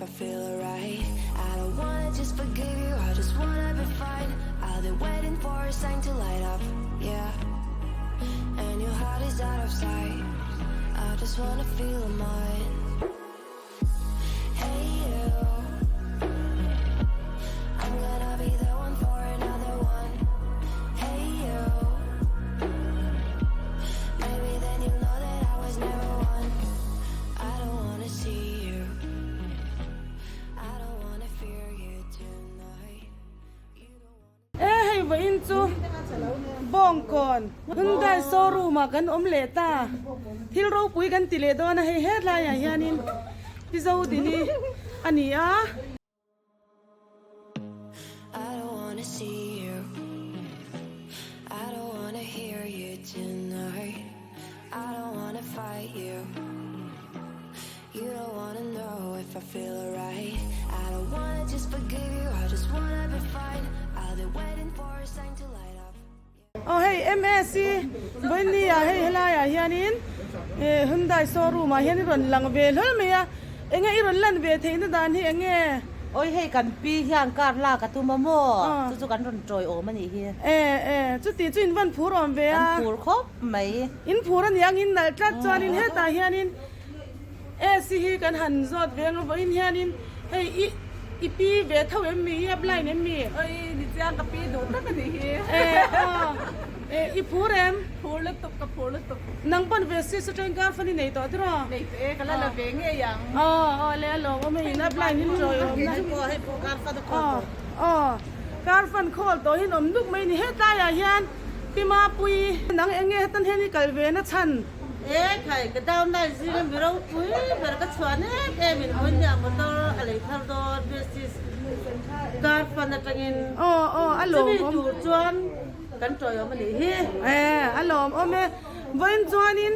if I feel alright. I don't wanna just forgive you, I just wanna be fine. I'll be waiting for a sign to light up, yeah. And your heart is out of sight. I just wanna feel mine. Hey you, I'm gonna be the one for another one. Hey you, maybe then you'll know that I was never one. I don't wanna see you. I don't wanna fear you tonight. You don't wanna. E hei vawiin chu Bawngkawn Hyundai showroom ah kan awm leh ta. Thil ropui kan ti leh dawn a hei hetlai ah hianin Pi Zodini a ni a. I don't wanna see you. I don't wanna hear you tonight. I don't wanna fight you. You don't wanna know if I feel alright. I don't wanna just forgive you. I just wanna be fine. I'll be waiting for a sign to light up. Aw hei MS hi vawiin ah hei helai ah hianin eh Hyundai showroom ah hian i rawn lang ve hlawl mai a enge i rawn lan ve theihna dan hi enge? Awi hei kan pi hian car lak a tum a maw chu chu kan rawn tawi awm a nih hi. E e chuti chu in van phur awm ve a. Kan phur khawp mai. In phur a nih ang in nalh tlat chuanin hetah hianin AC hi kan han zawt ve ang a vawiin hianin hei i i pi ve tho em mi i upline em mi? Oi ni chiang ka pi duh tak a nih hi. E aw e i phur em? Phur lutuk ka phur lutuk. Nang pawn ve si saṭain kar fan i nei tawh tiraw? Nei tawh e ka la la ve ngei ang. Aw aw le a lawm awm e in upline in chawi awm na. Kei chu pawh hei pawh kar fan a khawl tawh. Aw aw kar fan khawl tawh hi an awm nuk mai ni hetlaiah hian Pi Mapui nang eng nge hetan hian i kal ve na chhan? E khai, ka downline zinga mi ropui ber ka chhuah em em in vawiin nia motor a lei thar dawn basis car fund atangin Aw aw a lawm chumi awm. tur chuan kan tawiawm a nih hi. E a lawm awm e, vawiin chuanin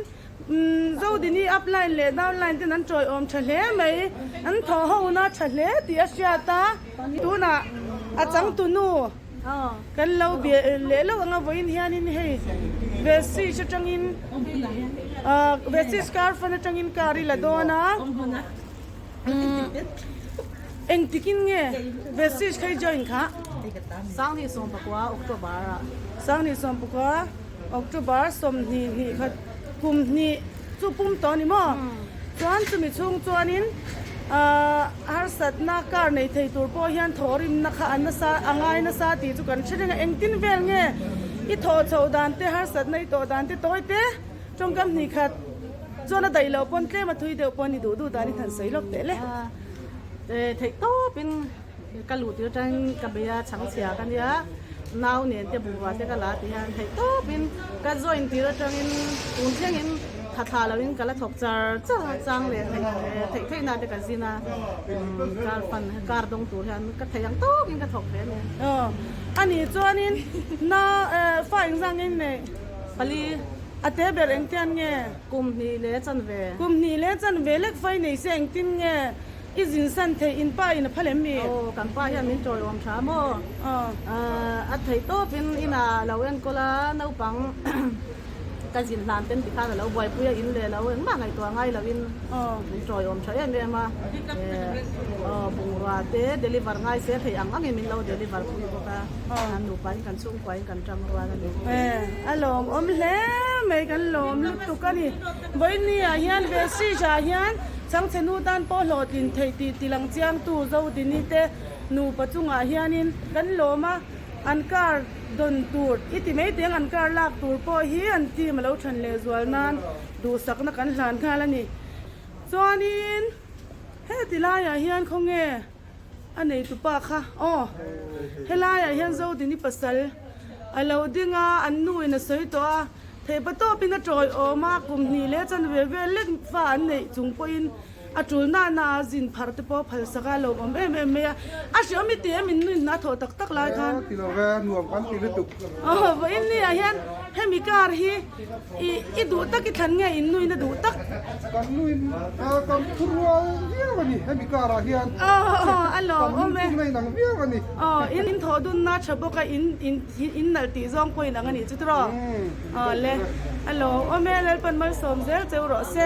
Zodini upline leh downline ten an tawiawm tha hle mai, an thawh ho na tha hle tih a hriat a, tunah a changtunu Kan lo bia leh loh anga vawiin hianin hei Vestige atangin ah Vestige car fan atangin car i la dawn a engtikin nge Vestige kha i join kha? 2019 October ah. 2019 October 20 hnih khat kum hnih chu pum tawh a ni maw? Chuan chumi chhung chuanin ahh harsatna car nei thei tur pawh hian thawhrimna kha a nasa a ngai nasa tih chu kan hre reng a, engtin vel nge i thawh chhoh dan te harsatna i tawh dan te tawi te tawngkam hnih khat chuan a daih loh pawn tlem a thui deuh pawn i duh duh dan i than sawi lawk teh le. Theih tawpin ka luh tir atangin ka bei a chhangchhia ka nia nau nen te bungrua te ka la ti hian theih tawpin ka join tir atangin tun thlengin tha thla loin ka la thawk char char a chang leh theih theih theih na te ka zin a car fan car dawng tur hian ka theih ang tawkin ka thawk ve a ni. Aw a nih chuanin na fa engzah nge in neih? Pali. A te ber engtian nge? Kum hnih leh chanve. Kum hnih leh chanve lek fai nei se engtin nge? I zin san theih in pa in a phal em mi? Aw, kan pa hian min tawiawm tha maw? Aw. A theih tawpin inah lo enkawl a, naupang ka zin hlan ten tikhan a lo buaipui a, in leh lo engmah ngaihtuah ngai loin min tawiawm tha em em a. Aw, bungrua te deliver ngai se theih ang angin min lo deliver pui bawk a, kan nupa in kan chhungkua in kan tang rual a ni. E, a lawmawm hle mai, kan lawm lutuk a ni. Vawiin ah hian Vestige ah hian Changchhe nu tan pawh hlawhtlin theih tih tilang chiangtu Zodini te nupa chungah hianin kan lawm a, an car dawn tur i ti mai teng an car lak tur pawh hi an team a lo than leh zual nan duhsakna kan hlan nghal a ni. Chuanin heti laiah hian khawnge a neitupa kha aw helaiah hian Zodini pasal a lo ding a, an nu in a sawi tawh a. Theihpa tawpin a tawi awm a, kum hnih leh chanve vel lek fa an neih chung pawhin a tul nana a zin phar te pawh phal sak a lawmawm em em mai a. A hriawm i ti em in nuin a thawh tak tak lai khan. Ti lo ve, nuam kan ti lutuk. Aw, vawiin ni ah hian hemi car hi i i duh tak i thlan nge in nuin a duh tak? Kan nuin kan thu rual viau a ni hemi car ah hian. Aw, aw, a lawmawm e. Kan lungchung na inang viau a ni. Aw, in thawh dunna tha bawk a in in. Hi in nalh tih zawng pawh in ang a nih chu tiraw? Aw le, a lawmawm e, Lalpan malsawm zel cheu rawh se.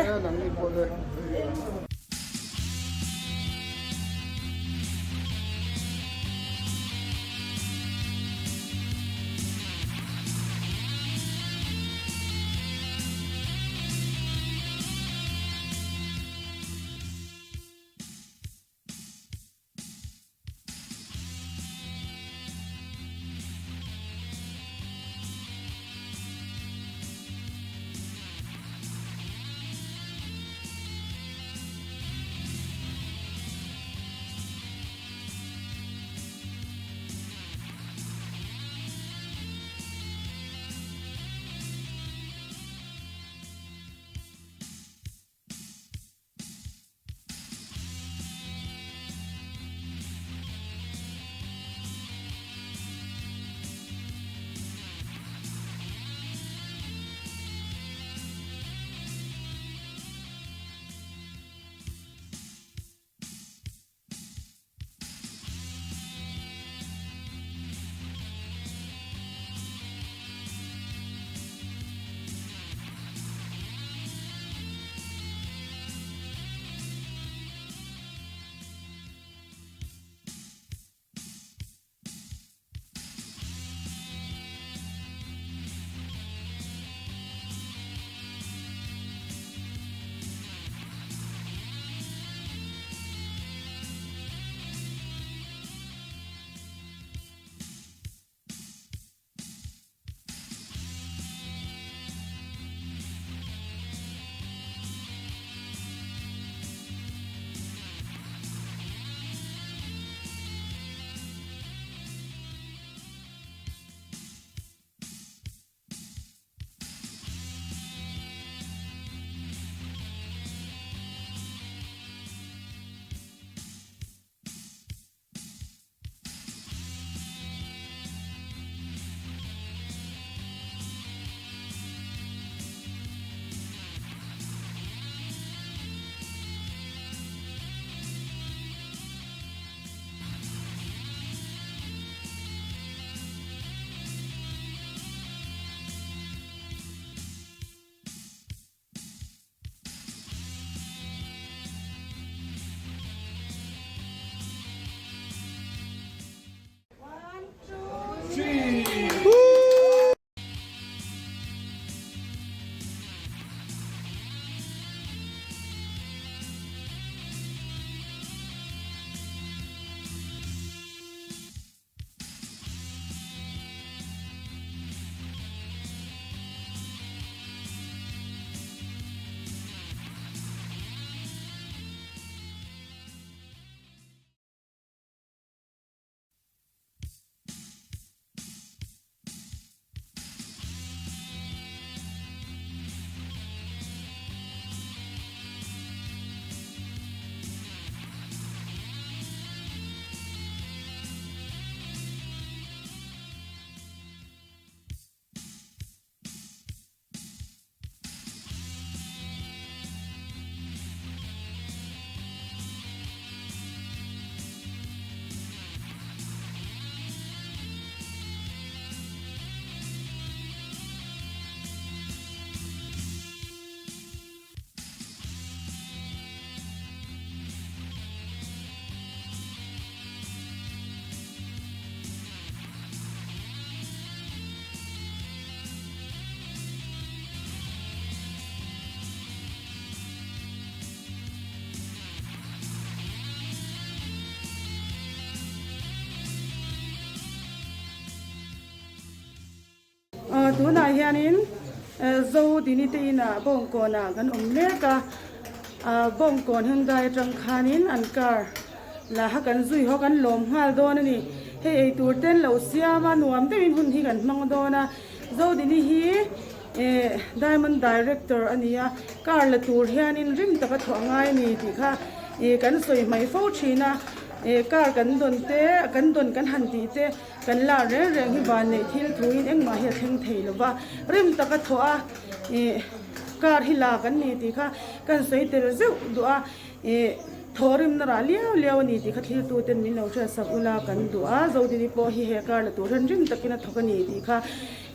Tunah hianin Zodini te inah Bawngkawnah kan awm mek a, Bawngkawn Hyundai atang khanin an car la kha kan zui haw kan lawm nghal dawn a ni. Hei eitur te an lo siam a, nuam deuhin hun hi kan hmang dawn a. Zodini hi Diamond Director a ni a, car la tur hianin rim taka thawh a ngai a ni tih kha kan sawi hmaih fo thin a. Car kan dawn te, kan dawn kan han tih te, Kan lak reng reng hi van neih thil thuin engmah hi a thleng thei lo va, rim taka thawh a ih car hi la kan ni tih kha kan sawi tel zeuh duh a, ih thaw rimna rah liau liau a ni tih kha thil tu ten min lo hriatsak ula kan duh a, Zodini pawh hi he car la tur hian rim takin a thawk a ni tih kha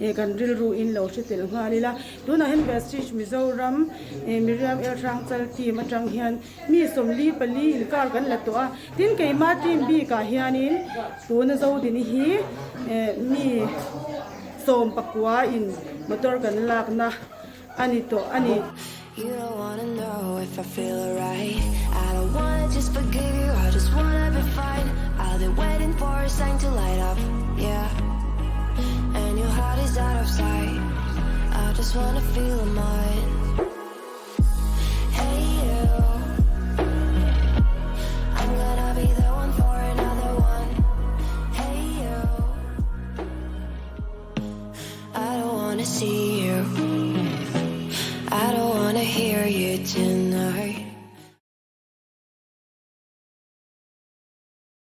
ih kan rilru in lo hre tel nghal ila. Tunah hian Vestige Mizoram ih Miriam Elhrangchal team atang hian Mi 44 inkar kan la tawh a, tin keimah team bikah hianin tuna Zodini hi mi 19 in motor kan lakna a ni tawh a ni. You don't wanna know if I feel alright I don't wanna just forgive you, I just wanna be fine I'll be waiting for a sign to light up, yeah And your heart is out of sight I just wanna feel mine Hey you I'm gonna be the one for another one Hey you I don't wanna see you I don't wanna hear you tonight.